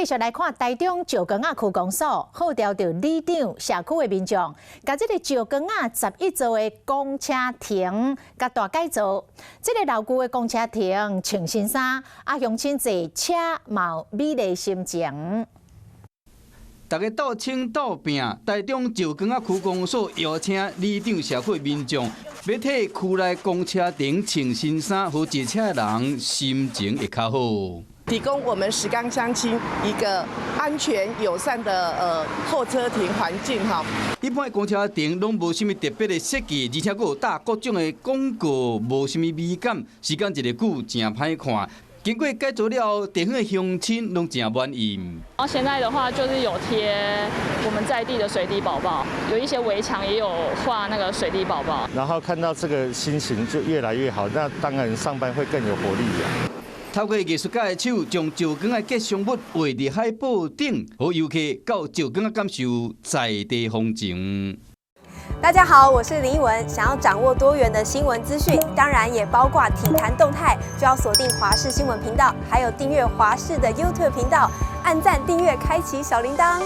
續來看台中石岡仔區公所號召著里長社區的民眾，共這個石岡仔11座的公車亭共大改造。這個老舊的公車亭穿新衫，啊鄉親坐車嘛有美麗心情。大家鬥搶鬥拚，台中石岡仔區公所邀請里長社區民眾，欲替區內公車亭穿新衫，予坐車的人心情會較好。提供我們石岡鄉親一個安全友善的候車亭環境哈。一般的公車亭攏無啥物特別的設計，而且閣有貼各種的廣告，無啥物美感，時間一個久誠歹看。經過改造了後，地方的鄉親攏誠滿意。然後現在的話，就是有貼我們在地的水滴寶寶，有一些圍牆也有畫那個水滴寶寶。然後看到這個心情就越來越好，那當然上班會更有活力啊。透過藝術家的手，將石岡的吉祥物畫佇海報頂，予遊客到石岡仔感受在地風情。大家好，我是林奕文。想要掌握多元的新聞資訊，當然也包括體壇動態，就要鎖定華視新聞頻道，還有訂閱華視的 YouTube 頻道，按讚、訂閱、開啟小鈴鐺。